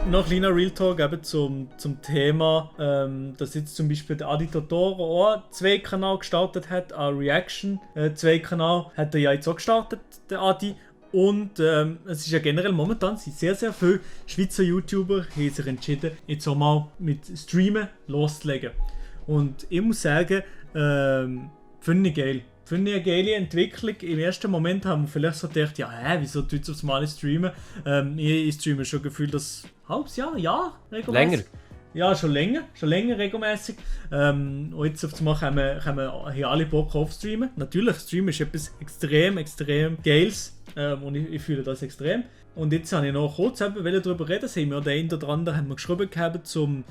Noch ein kleiner Real Talk eben zum Thema, dass jetzt zum Beispiel der Adi Totoro auch 2 Kanal gestartet hat, auch Reaction 2 Kanal hat er ja jetzt auch gestartet, der Adi. Und es ist ja generell momentan sind sehr, sehr viele Schweizer YouTuber haben sich entschieden, jetzt auch mal mit Streamen loszulegen. Und ich muss sagen, finde ich geil. Finde ich eine geile Entwicklung. Im ersten Moment haben wir vielleicht so gedacht, ja, wieso tut es aufs Mal streamen? Ich streame schon gefühlt das halbes Jahr regelmäßig. Länger? Ja, schon länger regelmäßig. Und jetzt auf einmal haben alle Bock auf Streamen. Natürlich, Streamen ist etwas extrem Geiles. Und ich fühle das extrem. Und jetzt habe ich noch kurz darüber reden. Das haben wir den einen oder anderen haben wir geschrieben gehabt zum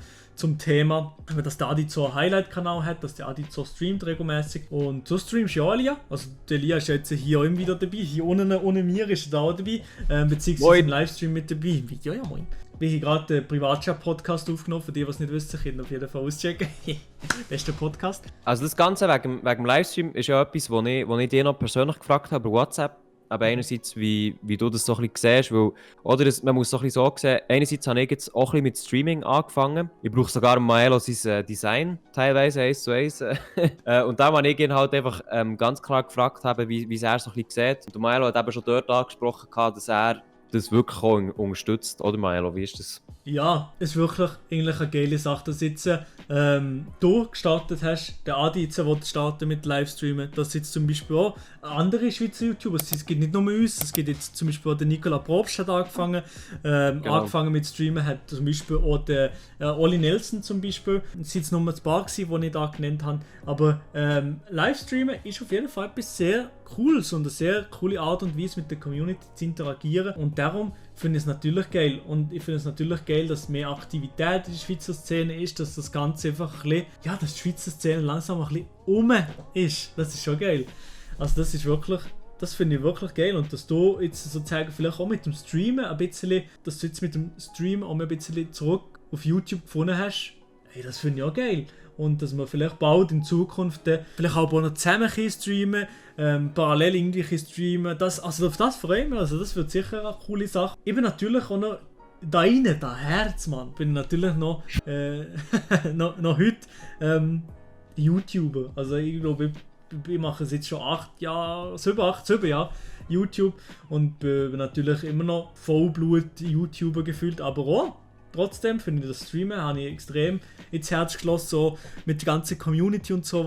Thema, dass der Adi so einen Highlight-Kanal hat, dass der Adi so streamt regelmäßig. Und so streamst ja Elia. Also der Elia ist jetzt hier auch immer wieder dabei. Hier ohne mir ist er da auch dabei. Beziehungsweise im Livestream mit dabei. Im Video, ja moin. Ich habe gerade den Privatchat-Podcast aufgenommen. Für die, die es nicht wissen, können auf jeden Fall auschecken. Bester Podcast. Also das Ganze wegen dem Livestream ist ja etwas, wo ich dir noch persönlich gefragt habe über WhatsApp. Aber einerseits, wie du das so ein bisschen siehst, weil, oder man muss so ein bisschen so sehen, einerseits habe ich jetzt auch ein bisschen mit Streaming angefangen. Ich brauche sogar Maelo sein Design, teilweise 1:1. Und da habe ich ihn halt einfach ganz klar gefragt, wie es er so ein bisschen sieht. Und Maelo hat eben schon dort angesprochen, dass er das wirklich auch unterstützt, oder Maelo, wie ist das? Ja, ist wirklich eigentlich eine geile Sache, dass jetzt du gestartet hast, der Adi jetzt starten mit Livestreamen, dass jetzt zum Beispiel auch andere Schweizer YouTuber, es gibt nicht nur uns, es gibt jetzt zum Beispiel auch der Nicola Probst hat angefangen, angefangen mit Streamen, hat zum Beispiel auch der Olli Nelson zum Beispiel, es sind jetzt nur ein paar gewesen, die ich da genannt habe, aber Livestreamen ist auf jeden Fall etwas sehr Cooles und eine sehr coole Art und Weise mit der Community zu interagieren und darum finde ich es natürlich geil. Und ich finde es natürlich geil, dass mehr Aktivität in der Schweizer Szene ist, dass das Ganze einfach ein bisschen, ja, dass die Schweizer Szene langsam ein bisschen ist. Das ist schon geil. Also das ist wirklich, das finde ich wirklich geil. Und dass du jetzt sozusagen vielleicht auch mit dem Streamen ein bisschen, dass du jetzt mit dem Stream auch ein bisschen zurück auf YouTube gefunden hast, hey, das finde ich auch geil. Und dass man vielleicht bald in Zukunft vielleicht auch noch zusammen streamen parallel irgendwie streamen. Also auf das freue ich mich. Also das wird sicher eine coole Sache. Ich bin natürlich auch noch da Herz, Mann. Bin natürlich noch, noch heute YouTuber. Also ich glaube, ich mache es jetzt schon 7 Jahre YouTube und bin natürlich immer noch Vollblut-YouTuber gefühlt, aber auch trotzdem finde ich das Streamen habe ich extrem ins Herz geschlossen, so mit der ganzen Community und so,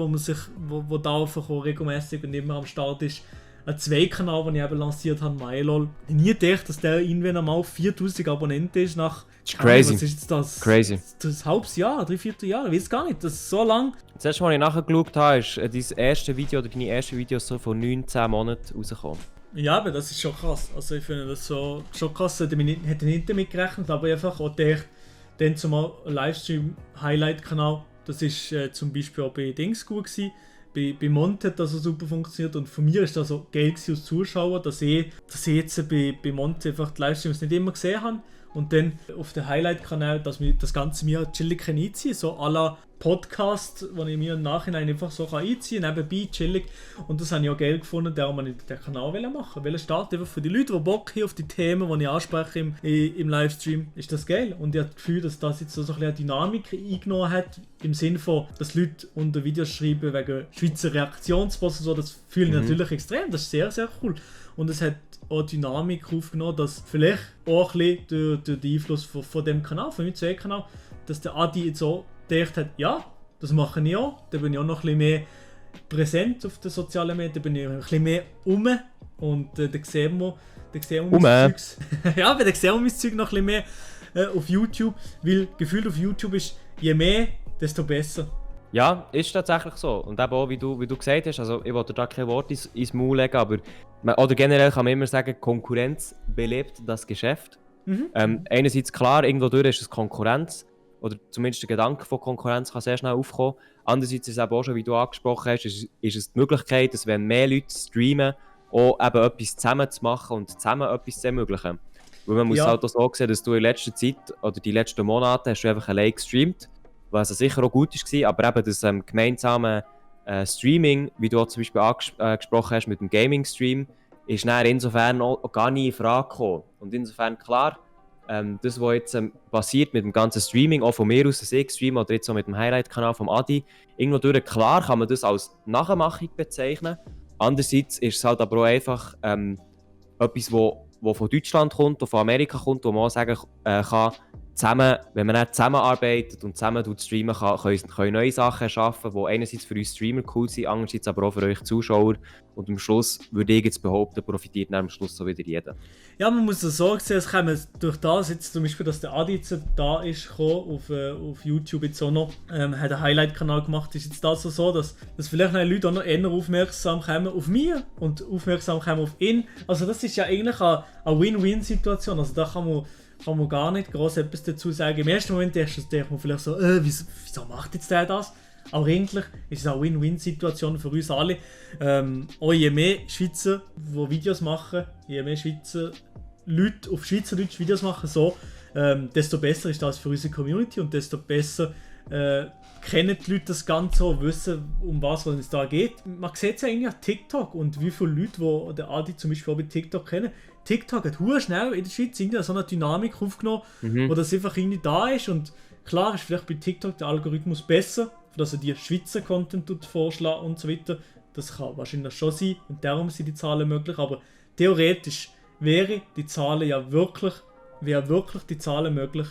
wo da einfach auch regelmäßig und immer am Start ist. Ein Zwei-Kanal, den ich eben lanciert habe, MyLol. Ich habe nie gedacht, dass der irgendwann einmal 4000 Abonnenten ist nach... Crazy. Was ist jetzt das? Crazy. Das halbes Jahr, 3/4 Jahre, ich weiß gar nicht, das ist so lang. Das erste Mal, als ich nachgeschaut habe, ist dein erste Video oder deine ersten Videos so vor 9-10 Monaten rausgekommen. Ja, aber das ist schon krass. Also ich finde das so schon krass. Hätte ich nicht damit gerechnet, aber einfach auch gedacht, dann zumal Livestream-Highlight-Kanal, das ist zum Beispiel auch bei Dings gut gewesen. Bei Monte hat das so super funktioniert und von mir ist das so geil als Zuschauer, dass ich jetzt bei Monte einfach die Livestreams nicht immer gesehen habe und dann auf den Highlight-Kanal, dass mir das Ganze mir chillig einziehen kann, so à la Podcast, wo ich mir im Nachhinein einfach so einziehen kann, nebenbei chillig. Und das habe ich auch geil gefunden, darum wollte ich den Kanal machen. Weil starten einfach für die Leute, die Bock haben auf die Themen, die ich anspreche im Livestream, ist das geil. Und ich habe das Gefühl, dass das jetzt so ein bisschen eine Dynamik eingenommen hat, im Sinne von, dass Leute unter Videos schreiben wegen Schweizer Reaktionsposts und so, das fühle ich natürlich extrem, das ist sehr, sehr cool. Und es hat auch Dynamik aufgenommen, dass vielleicht auch ein bisschen durch den Einfluss von dem Kanal, von meinem C-Kanal, dass der Adi jetzt auch gedacht hat, ja, das mache ich auch, da bin ich auch noch ein bisschen mehr präsent auf den sozialen Medien, da bin ich ein bisschen mehr und da sehen wir mein Zeugs. Ja, aber da sehen wir mein Zeug noch ein bisschen mehr auf YouTube, weil gefühlt auf YouTube ist, je mehr, desto besser. Ja, ist tatsächlich so. Und eben auch, wie du gesagt hast, also ich wollte da kein Wort ins Maul legen, aber oder generell kann man immer sagen, Konkurrenz belebt das Geschäft. Einerseits klar, irgendwo durch ist es Konkurrenz, oder zumindest der Gedanke von Konkurrenz kann sehr schnell aufkommen. Andererseits ist es eben auch schon, wie du angesprochen hast, ist es die Möglichkeit, dass wenn mehr Leute streamen, auch eben etwas zusammen zu machen und zusammen etwas zu ermöglichen. Weil man muss halt auch so sehen, dass du in letzter Zeit oder die letzten Monate hast du einfach allein gestreamt, was sicher auch gut war, aber eben das gemeinsame Streaming, wie du auch zum Beispiel angesprochen hast mit dem Gaming-Stream, ist dann insofern auch gar nie in Frage gekommen. Und insofern klar, das, was jetzt passiert mit dem ganzen Streaming, auch von mir aus, dass ich streame, oder jetzt auch mit dem Highlight-Kanal vom Adi, irgendwo durch, klar kann man das als Nachmachung bezeichnen. Andererseits ist es halt aber auch einfach etwas, wo von Deutschland kommt, und von Amerika kommt, wo man auch sagen kann, zusammen, wenn man dann zusammenarbeitet und zusammen streamen kann, können neue Sachen erschaffen, die einerseits für uns Streamer cool sind, andererseits aber auch für euch Zuschauer. Und am Schluss würde ich jetzt behaupten, profitiert dann am Schluss so wieder jeder. Ja, man muss das so sehen, es kommen durch das jetzt zum Beispiel, dass der Adi jetzt da ist, auf YouTube jetzt auch noch, hat einen Highlight-Kanal gemacht, ist jetzt das so, dass vielleicht noch Leute auch noch eher aufmerksam kommen auf mich und aufmerksam kommen auf ihn. Also das ist ja eigentlich eine Win-Win-Situation, also da kann man gar nicht groß etwas dazu sagen. Im ersten Moment denkt man vielleicht so, wieso macht jetzt der das? Aber eigentlich ist es eine Win-Win-Situation für uns alle. Auch je mehr Schweizer, die Videos machen, je mehr Schweizer Leute auf Schweizerdeutsch Videos machen, desto besser ist das für unsere Community und desto besser kennen die Leute das Ganze und wissen, um was es da geht. Man sieht es ja eigentlich auf TikTok und wie viele Leute, die der Adi zum Beispiel auch bei TikTok kennen. TikTok hat hure schnell in der Schweiz irgendwie so eine Dynamik aufgenommen, wo das einfach irgendwie da ist. Und klar ist vielleicht bei TikTok der Algorithmus besser, dass er dir Schweizer Content vorschlägt und so weiter. Das kann wahrscheinlich schon sein und darum sind die Zahlen möglich. Aber theoretisch wäre die Zahlen ja wirklich die Zahlen möglich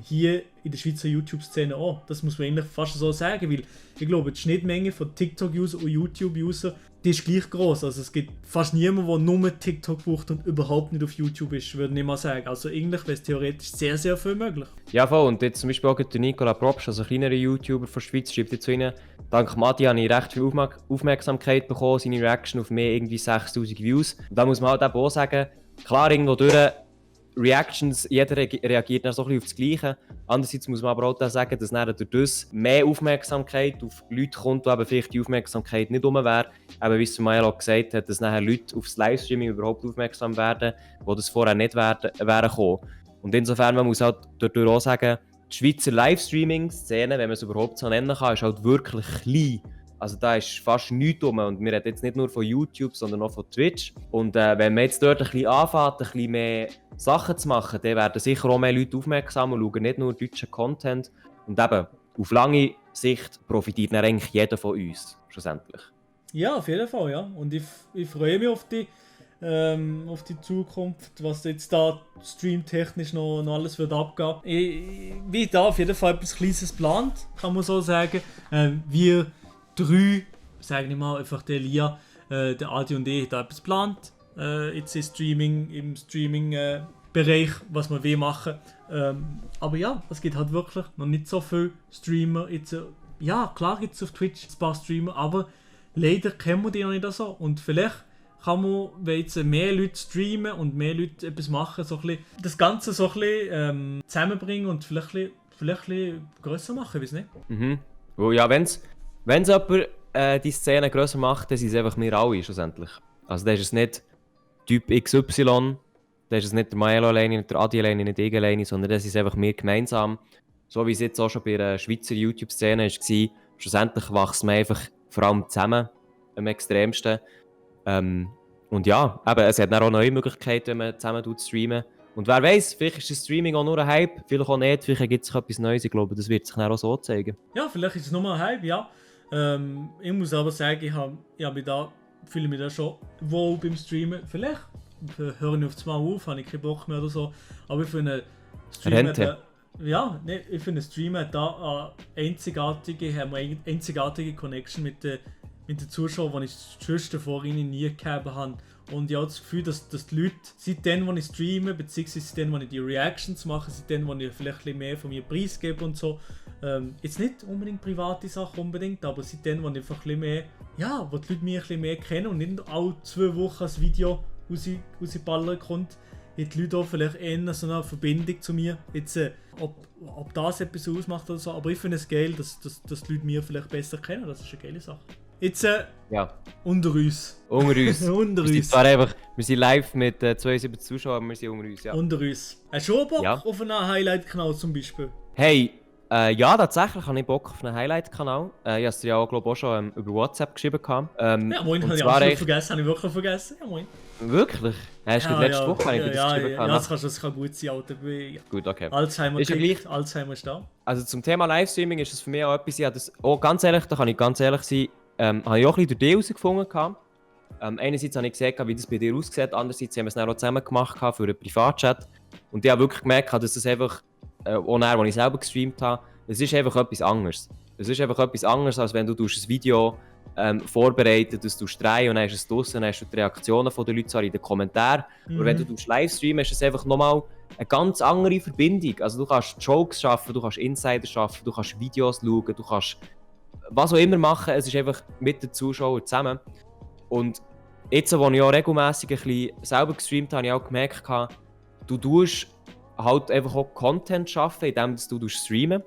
hier in der Schweizer YouTube-Szene auch. Das muss man eigentlich fast so sagen, weil ich glaube, die Schnittmenge von TikTok-User und YouTube-User, die ist gleich groß. Also es gibt fast niemanden, der nur TikTok braucht und überhaupt nicht auf YouTube ist, würde ich mal sagen. Also eigentlich wäre es theoretisch sehr, sehr viel möglich. Ja, voll. Und jetzt zum Beispiel auch der Nicola Propsch, also ein kleinerer YouTuber von der Schweiz, schreibt jetzt zu ihnen, dank Madi habe ich recht viel Aufmerksamkeit bekommen, seine Reaction auf mehr irgendwie 6000 Views. Und da muss man halt auch sagen, klar, irgendwo durch Reactions, jeder reagiert dann so ein bisschen auf das Gleiche. Andererseits muss man aber auch sagen, dass dann durch das mehr Aufmerksamkeit auf Leute kommt, die eben vielleicht die Aufmerksamkeit nicht rum wäre. Eben wie es Maya auch gesagt hat, dass nachher Leute aufs Livestreaming überhaupt aufmerksam werden, die das vorher nicht wären gekommen. Und insofern, man muss halt dadurch auch sagen, die Schweizer Livestreaming-Szene, wenn man es überhaupt so nennen kann, ist halt wirklich klein. Also da ist fast nichts rum und wir reden jetzt nicht nur von YouTube, sondern auch von Twitch. Und wenn man jetzt dort ein bisschen anfängt, ein bisschen mehr Sachen zu machen, dann werden sicher auch mehr Leute aufmerksam und schauen nicht nur deutschen Content. Und eben, auf lange Sicht profitiert dann eigentlich jeder von uns, schlussendlich. Ja, auf jeden Fall, ja. Und ich freue mich auf die Zukunft, was jetzt da streamtechnisch noch alles wird abgehen. Wie da auf jeden Fall etwas Kleines plant, kann man so sagen. Wir drei, sagen wir mal, einfach der Elia, der Adi und ich, da etwas plant. Jetzt im Streaming-Bereich, was wir machen. Aber ja, es gibt halt wirklich noch nicht so viele Streamer. Jetzt, ja, klar gibt es auf Twitch ein paar Streamer, aber leider kennen wir die noch nicht so. Und vielleicht kann man, wenn jetzt mehr Leute streamen und mehr Leute etwas machen, so ein bisschen, das Ganze so ein bisschen zusammenbringen und vielleicht ein bisschen grösser machen, weiß nicht. Mhm. Oh, ja, wenn's jemand die Szene grösser macht, dann sind es einfach wir alle schlussendlich. Also da ist es nicht Typ XY, da ist es nicht der Maelo alleine, nicht der Adi alleine, nicht ich alleine, sondern das ist einfach wir gemeinsam. So wie es jetzt auch schon bei der Schweizer YouTube-Szene war, schlussendlich wächst man einfach vor allem zusammen am extremsten. Und ja, eben, es hat dann auch neue Möglichkeiten, wenn man zusammen streamen. Und wer weiß, vielleicht ist das Streaming auch nur ein Hype, vielleicht auch nicht, vielleicht gibt es etwas Neues. Ich glaube, das wird sich dann auch so zeigen. Ja, vielleicht ist es nur ein Hype, ja. Ich muss aber sagen, fühle mich da schon wohl beim Streamen. Vielleicht höre ich auf das Mal auf, habe ich keinen Bock mehr oder so. Aber ich finde, Streamen ich finde, Streamen hat da eine einzigartige Connection mit den Zuschauern, die ich sonst davor nie gehabt habe. Und ich habe das Gefühl, dass die Leute, seitdem, wo ich streame, beziehungsweise seitdem, wo ich die Reactions mache, seitdem, wo ich vielleicht ein bisschen mehr von mir preisgebe und so, jetzt nicht unbedingt private Sachen unbedingt, aber seitdem, wo ich einfach ein bisschen mehr, ja, wo die Leute mich ein bisschen mehr kennen und nicht alle 2 Wochen ein Video rausballern kommt, hat die Leute auch vielleicht eher so eine Verbindung zu mir. Jetzt, ob das etwas ausmacht oder so, aber ich finde es geil, dass die Leute mich vielleicht besser kennen, das ist eine geile Sache. Jetzt unter uns. Unter uns. Unter uns. Wir sind live mit 72 Zuschauern, aber wir sind unter uns, ja. Unter uns. Hast du schon Bock auf einen Highlight-Kanal zum Beispiel? Hey, Ja, tatsächlich habe ich Bock auf einen Highlight-Kanal. Ich habe es dir ja auch, glaube ich, auch schon über WhatsApp geschrieben. Ja, moin, habe ich absolut vergessen, habe ich wirklich vergessen. Ja, moin. Wirklich? Hast du letzte Woche habe ich dir das geschrieben? Ja, das kann gut sein, Alter. Gut, okay. Alzheimer ist ja gleich. Alzheimer ist da. Also zum Thema Livestreaming ist es für mich auch etwas, ganz ehrlich, da kann ich ganz ehrlich sein, habe ich auch ein bisschen durch dich herausgefunden. Einerseits habe ich gesehen, wie das bei dir aussieht, andererseits haben wir es dann auch zusammen gemacht für einen Privatchat. Und ich habe wirklich gemerkt, dass das einfach, auch nachher, als ich selber gestreamt habe, es ist einfach etwas anderes. Es ist einfach etwas anderes, als wenn du ein Video vorbereitet, das du drehen und dann hast du es draussen, dann hast du die Reaktionen der Leute in den Kommentaren. Aber wenn du Livestreamen ist es einfach nochmal eine ganz andere Verbindung. Also du kannst Jokes schaffen, du kannst Insider schaffen, du kannst Videos schauen, du kannst was auch immer machen, es ist einfach mit den Zuschauern zusammen. Und jetzt, als ich auch regelmässig ein bisschen selber gestreamt habe, habe ich auch gemerkt, du tust halt einfach auch Content schaffen, indem du streamen.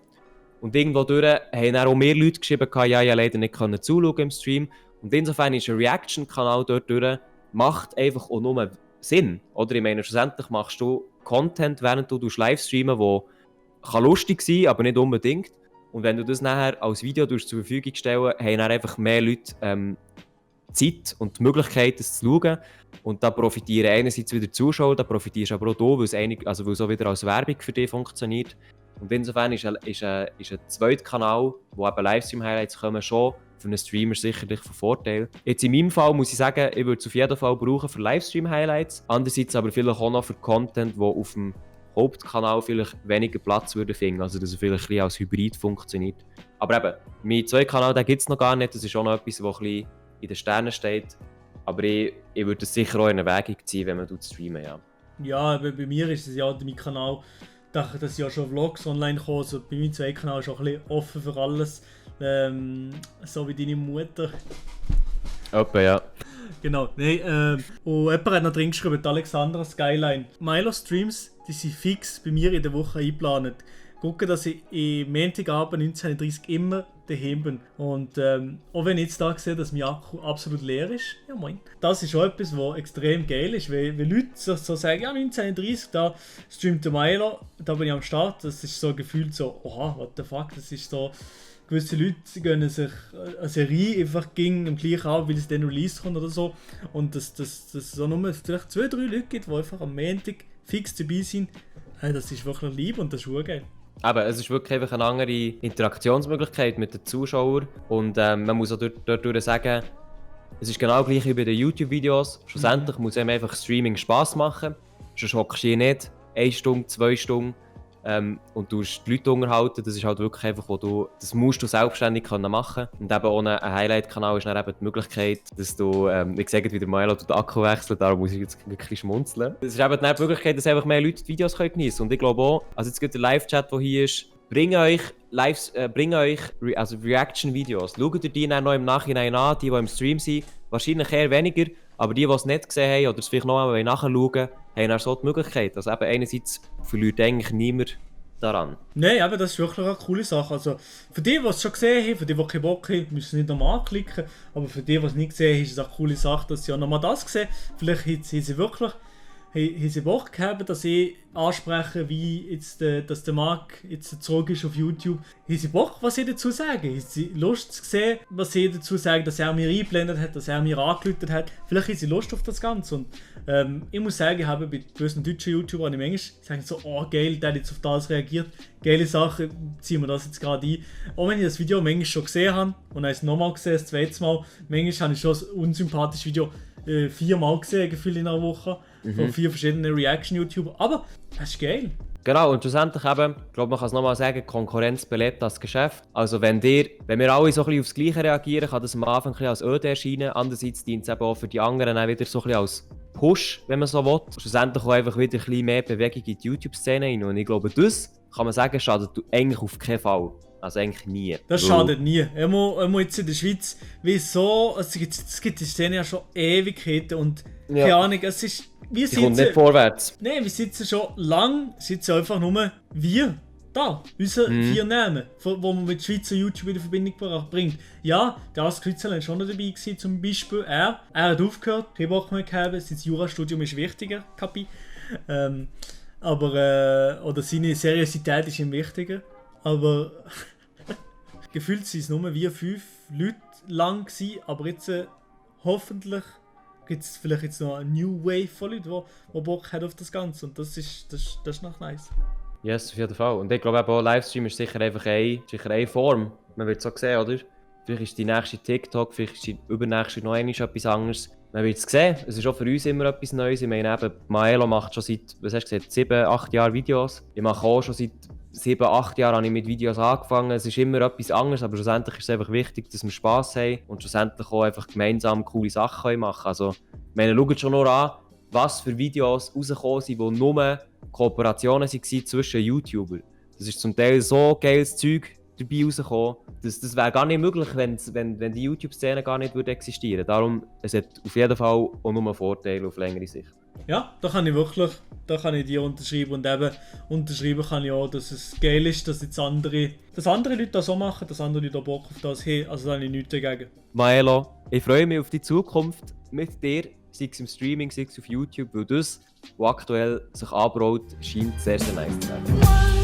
Und irgendwo durch haben auch mehr Leute geschrieben, ja, ich leider nicht zuschauen im Stream. Und insofern ist ein Reaction-Kanal dort durch, macht einfach auch nur Sinn. Oder ich meine, schlussendlich machst du Content, während du live streamen, der lustig sein kann, aber nicht unbedingt. Und wenn du das nachher als Video zur Verfügung stellen, haben dann einfach mehr Leute Zeit und die Möglichkeit, das zu schauen. Und da profitieren einerseits wieder die Zuschauer, da profitierst aber auch du, weil es auch wieder als Werbung für dich funktioniert. Und insofern ist ein zweiter Kanal, wo eben Livestream-Highlights kommen, schon für einen Streamer sicherlich von Vorteil. Jetzt in meinem Fall muss ich sagen, ich würde es auf jeden Fall brauchen für Livestream-Highlights. Andererseits aber vielleicht auch noch für Content, der auf dem Hauptkanal vielleicht weniger Platz würde finden. Also dass er vielleicht ein bisschen als Hybrid funktioniert. Aber eben, mein zweiter Kanal gibt es noch gar nicht. Das ist auch noch etwas, was ein bisschen in den Sternen steht. Aber ich würde es sicher auch in Erwägung ziehen, wenn man streamen, ja. Ja, bei mir ist es ja mein Kanal, dass ja schon Vlogs online kommen. Also bei meinem zweiten Kanal ist auch ein bisschen offen für alles. So wie deine Mutter. Opa, ja. Genau, nein, und jemand hat noch drin geschrieben, Alexandra Skyline. Milo Streams, die sind fix bei mir in der Woche eingeplant. Gucken, dass ich am Montagabend 19:30 immer daheim bin. Und auch wenn ich jetzt da sehe, dass mein Akku absolut leer ist, ja moin. Das ist auch etwas, was extrem geil ist, weil Leute so sagen, ja 19:30 da streamt der Milo, da bin ich am Start. Das ist so gefühlt so, oha, what the fuck, das ist so... Gewisse Leute gönnen sich eine Serie einfach am gleichen Abend, weil es dann Release kommt oder so. Und dass so nur vielleicht 2-3 Leute gibt, die einfach am Montag fix dabei sind, das ist wirklich lieb und das ist auch geil. Aber es ist wirklich einfach eine andere Interaktionsmöglichkeit mit den Zuschauern. Und man muss auch dort sagen, es ist genau gleich wie bei den YouTube-Videos. Schlussendlich muss einem einfach Streaming Spass machen. Sonst hockst du nicht 1 Stunde, 2 Stunden und du die Leute unterhalten. Das ist halt wirklich einfach, das musst du selbstständig machen können. Und eben ohne einen Highlight-Kanal ist dann eben die Möglichkeit, dass du, ich sage wieder mal, den Akku wechseln, darum muss ich jetzt wirklich schmunzeln. Es ist eben die Möglichkeit, dass einfach mehr Leute die Videos geniessen können. Und ich glaube auch, also jetzt gibt der Live-Chat, der hier ist, bringt euch Reaction-Videos. Schaut ihr die dann noch im Nachhinein an, die im Stream sind. Wahrscheinlich eher weniger, aber die es nicht gesehen haben oder es vielleicht noch einmal nachschauen wollen, haben dann so die Möglichkeit. Also eben einerseits verliert eigentlich niemand daran. Nein, aber das ist wirklich eine coole Sache. Also für die es schon gesehen haben, für die keinen Bock haben, müssen sie nicht nochmal anklicken. Aber für die es nicht gesehen haben, ist es eine coole Sache, dass sie auch nochmal das sehen. Vielleicht haben sie wirklich Bock gehabt, dass ich anspreche, wie jetzt, dass der Marc jetzt zurück ist auf YouTube. Haben sie Bock, was ich dazu sage? Haben sie Lust zu sehen, was ich dazu sage, dass er mir eingeblendet hat, dass er mir angelötet hat? Vielleicht haben sie Lust auf das Ganze. Und ich muss sagen, ich habe bei bösen deutschen YouTubern manchmal sagen so, oh geil, der hat jetzt auf das reagiert. Geile Sache, ziehen wir das jetzt gerade ein. Auch wenn ich das Video manchmal schon gesehen habe und dann es nochmal gesehen, das zweite Mal, manchmal habe ich schon ein unsympathisches Video 4-mal gesehen, gefühlt in einer Woche. Von 4 verschiedenen Reaction-YouTuber. Aber das ist geil. Genau, und schlussendlich eben, ich glaube, man kann es nochmal sagen, Konkurrenz belebt das Geschäft. Also wenn wir alle so ein bisschen aufs Gleiche reagieren, kann das am Anfang ein bisschen als öde erscheinen. Andererseits dient es eben auch für die anderen auch wieder so ein bisschen als Push, wenn man so will. Schlussendlich auch einfach wieder ein bisschen mehr Bewegung in die YouTube-Szene rein. Und ich glaube, das, kann man sagen, schadet eigentlich auf keinen Fall. Also eigentlich nie. Das schadet nie. Immer jetzt in der Schweiz, wieso? Es gibt die Szene ja schon Ewigkeiten und keine Ahnung, es ist... Wir kommt nicht vorwärts. Nein, wir sitzen schon lang, einfach nur wir. Da, unsere 4 Namen, wo man mit Schweizer YouTube in Verbindung bringt. Ja, der Ask Kützler war schon noch dabei gewesen, zum Beispiel. Er hat aufgehört, keinen Bock mehr gehabt, sein Jurastudium ist wichtiger, Kapi. Oder seine Seriosität ist ihm wichtiger. aber gefühlt sind es nur wie 5 Leute lang gewesen, aber jetzt hoffentlich gibt es vielleicht jetzt noch eine New Wave von Leuten, die Bock haben auf das Ganze und das ist noch nice. Yes, auf jeden Fall. Und ich glaube auch Livestream ist sicher einfach eine Form. Man wird es so sehen, oder? Vielleicht ist die nächste TikTok, vielleicht ist die übernächste noch einmal etwas anderes. Man wird es sehen. Es ist auch für uns immer etwas Neues. Ich meine eben, Maelo macht schon seit, was hast du gesagt, 7, 8 Jahren Videos. Ich mache auch schon seit 7, 8 Jahren habe ich mit Videos angefangen. Es ist immer etwas anderes, aber schlussendlich ist es einfach wichtig, dass wir Spass haben und schlussendlich auch einfach gemeinsam coole Sachen machen können. Also, ich meine, schaut schon nur an, was für Videos rausgekommen sind, die nur Kooperationen waren zwischen YouTubern. Das ist zum Teil so geiles Zeug dabei rausgekommen, das wäre gar nicht möglich, wenn die YouTube-Szene gar nicht würde existieren. Darum, es hat auf jeden Fall auch nur Vorteile auf längere Sicht. Ja, da kann ich dir unterschreiben und eben unterschreiben kann ich auch, dass es geil ist, dass andere Leute das so machen, dass andere Leute auch Bock auf das haben, also da habe ich nichts dagegen. Maelo, ich freue mich auf die Zukunft mit dir, sei es im Streaming, sei es auf YouTube, weil das, was aktuell sich anbraut, scheint sehr, sehr nice zu werden.